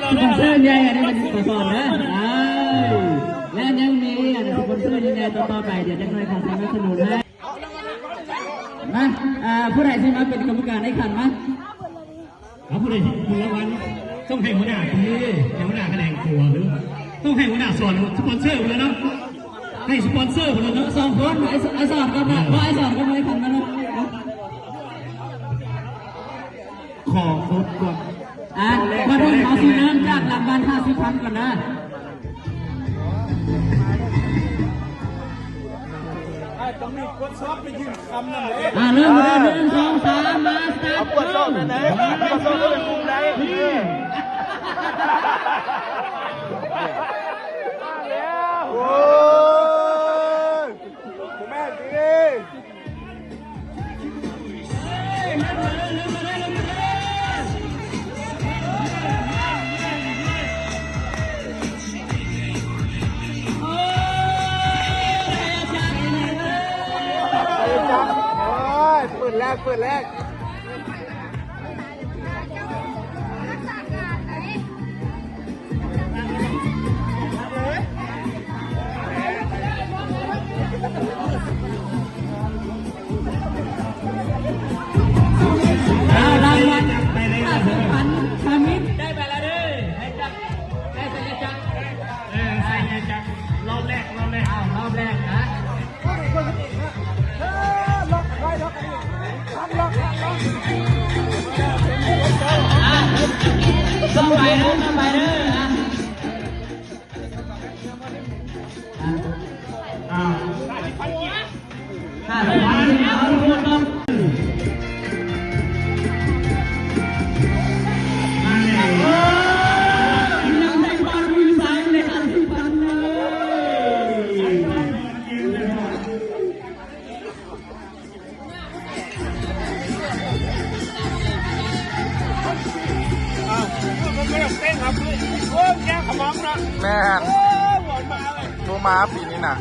ສະປອນເຊີໃຫຍ່ ອັນນີ້ເປັນສະປອນເຊີເດີ ເອີ ແລະຍັງມີອັນສະປອນເຊີໃຫຍ່ໆຕໍ່ໆໄປ ດຽວຈັກໜ່ອຍຂໍສະໜັບສະໜູນໃຫ້ ມາ ອ່າ ຜູ້ໃດຊິມາເປັນກຳມະການໃນຂັນມາ ເອົາ ຜູ້ໃດຖືກລາງວັນ ຕ້ອງໃຫ້ຫົວໜ້າ ໃຫ້ຫົວໜ້າຂະແໜງຕົວ ຫຼື ຕ້ອງໃຫ້ຫົວໜ້າສອນ ສະປອນເຊີພຸ້ນແຫຼະເນາະ ໃຫ້ສະປອນເຊີພຸ້ນແຫຼະເນາະ ສອງຄົນ ໄອ້ ໄອ້ສອນກັບ ເອີ ບໍ່ ໄອ້ສອນກັບໄອ້ຂັນມາເນາະ ຂໍຄົບກ່ອນ ອ່ະ ມາເບິ່ງເຮົາຊິເລີ່ມຈາກລາງວັນຫ້າສິບພັນກ່ອນນະ. ອ່າ ເລີ່ມເລີຍ ໜຶ່ງ ສອງ ສາມ ມາ ສະຕາດ ເອົາກວດສອບແນ່ນະ ກວດສອບເປັນກຸ່ມໃດ ໂອ້ຍ ແມ່ນຕິ. ໂອ້ຍ ເປີດແລ້ວ ເປີດແລ້ວ. ເອົາລາງວັນ ໄປເລີຍ ຫ້າສິບພັນ ທຳອິດ ໄດ້ໄປແລ້ວເດີ ໄດ້ຈັກ ໄດ້ໄປແລ້ວຈັກ ເອີ ໄດ້ແລ້ວຈັກ ລອບແລກ ລອບແລກ ເອົາ ລອບແລກນະ. ຕໍ່ໄປເດີ ຕໍ່ໄປເດີ ອ່ະ ອ່ະ ອ່າ ຫ້າສິບພັນ ເອົາ ທຸກຄົນເນາະ ມາແລ້ວ ຍັງໄດ້ຄວາມຢູ່ໃສ ໄດ້ຫ້າສິບພັນເລີຍ. ອ້າວ ເພິ່ນບໍ່ໄດ້ເຕັ້ນຫາເພິ່ນ ໂອ້ຍ ແກ່ຂະໝອງເນາະ ແມ່ນ ໂອ້ຍ ບໍ່ມາເລີຍ ບໍ່ມາປີນີ້ນະ.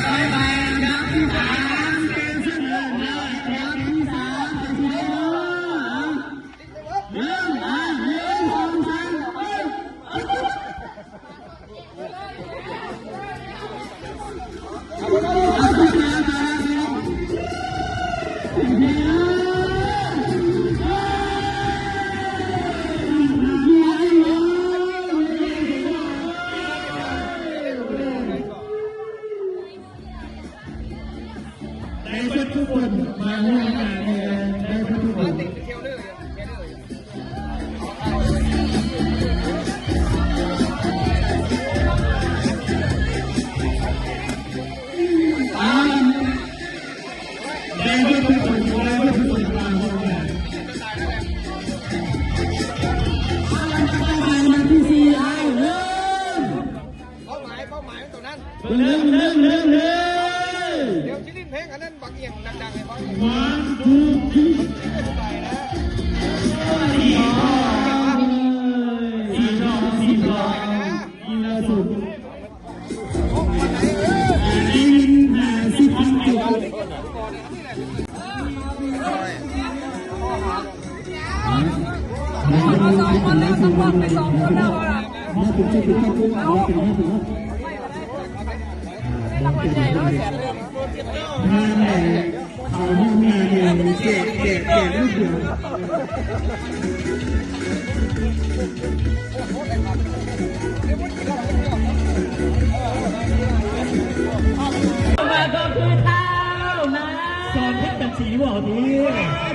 ບາຍບາຍ ອັນດັບທີສາມ ເປັນເສະເດີ ອັນດັບທີສາມ ເປັນເສະເດີ. ເລີ່ມ ອ່າ ໜຶ່ງ ສອງ ສາມ ໄປ. ໄດ້ເບິດທຸກຄົນ ມາຮ່ວມງານນີ້ ໄດ້ເບິດທຸກຄົນ. ໄດ້ເບິດທຸກຄົນ ໄດ້ເບິດທຸກຄົນ ມາຮ່ວມງານ. ເປົ້າໝາຍ ເປົ້າໝາຍມັນຕົວນັ້ນ ເບິ່ງເດີ ເບິ່ງເດີ ເບິ່ງເດີ ດຽວຊິຫຼິ້ນເພງອັນນັ້ນບັກອີ່ຫຍັງດັງໆໃຫ້ຟັງ One, two, three. ສີ່ດອກ ສີ່ດອກ ອີລາສຸດ ໄດ້ຍິນຫ້າສິບພັນເກີດ. ມາກໍຄືທ້າວນາ ສອນເຮັດບັນຊີບໍ່ຕິ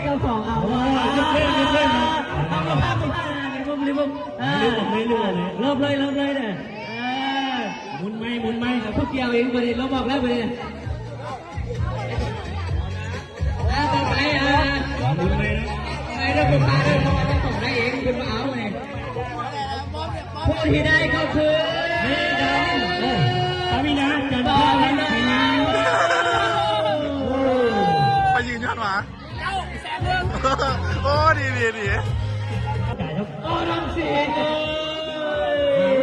ເຈົ້າຂອງເອົາ ໂອ້ຍ ຍົກເລີກ ຍົກເລີກນະ ເອົາ ເອົາ ເອົາ ເອົາ ເອົາ ເລີ່ມອອກເລື້ອຍໆເລີຍ ເລີ່ມເລີຍ ເລີ່ມເລີຍເດີ ເອີ ໝູນໃໝ່ ໝູນໃໝ່ ຜູ້ກ່ຽວເອງບັດນີ້ ລົບອອກແລ້ວບັດນີ້. ອ່າ ຕໍ່ໄປ ອ່າ ໄປເດີ ຜູ້ຄ້າເດີ ເພາະວ່າເຈົ້າຂອງໄດ້ເອງ ເພິ່ນບໍ່ເອົາເລີຍ. ຜູ້ທີ່ໄດ້ກໍຄື ເມດາ ເອີ ປາວິນາ ຈັນທະວິນ ໂອ້ ໄປຢືນຍ້ອນຫວາ ໂອ້ ດີ ດີ ດີ ໂອ້ ນຳສິ ເອີ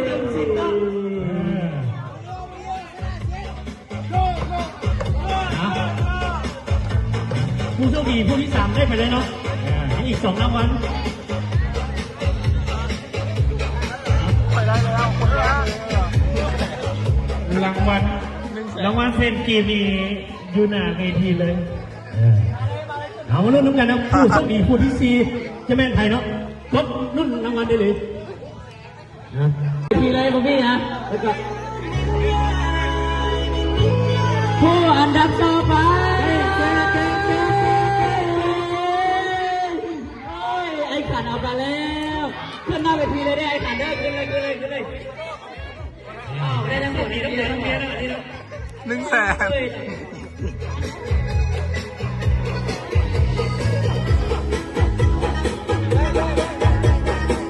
ນຳສິ ເອີ. ອ່ະ ຜູ້ໂຊກດີຜູ້ທີສາມໄດ້ໄປເລີຍເນາະ. ອ່າ ມີອີກສອງລາງວັນ. ໄປໄດ້ແລ້ວ ຄົນແລກ. ລາງວັນ ລາງວັນເຊັ່ນກີບນີ້ຢູ່ໜ້າເວທີເລີຍ. ເອີ ເອົາມາລຸ້ນນຳກັນນະ ຜູ້ໂຊກດີຜູ້ທີສີ່ຈະແມ່ນໃຜເນາະ. ກົດລຸ້ນລາງວັນໄດ້ເລີຍ. ນະ ທີ່ເລີຍບໍ່ມີນະ. ແລ້ວກໍຜູ້ອັນດັບຕໍ່ໄປ ໂອ້ຍ ໄອ້ຂັນເອົາໄປແລ້ວ. ຂຶ້ນໜ້າເວທີເລີຍເດີ້ ໄອ້ຂັນເດີ້. ຂຶ້ນເລີຍ ຂຶ້ນເລີຍ ຂຶ້ນເລີຍ. ອ້າວ ໄດ້ທັງໝົດນີ້ ທັງເຫຼືອທັງເມຍນະ ອັນນີ້ເນາະ. ໜຶ່ງແສນ.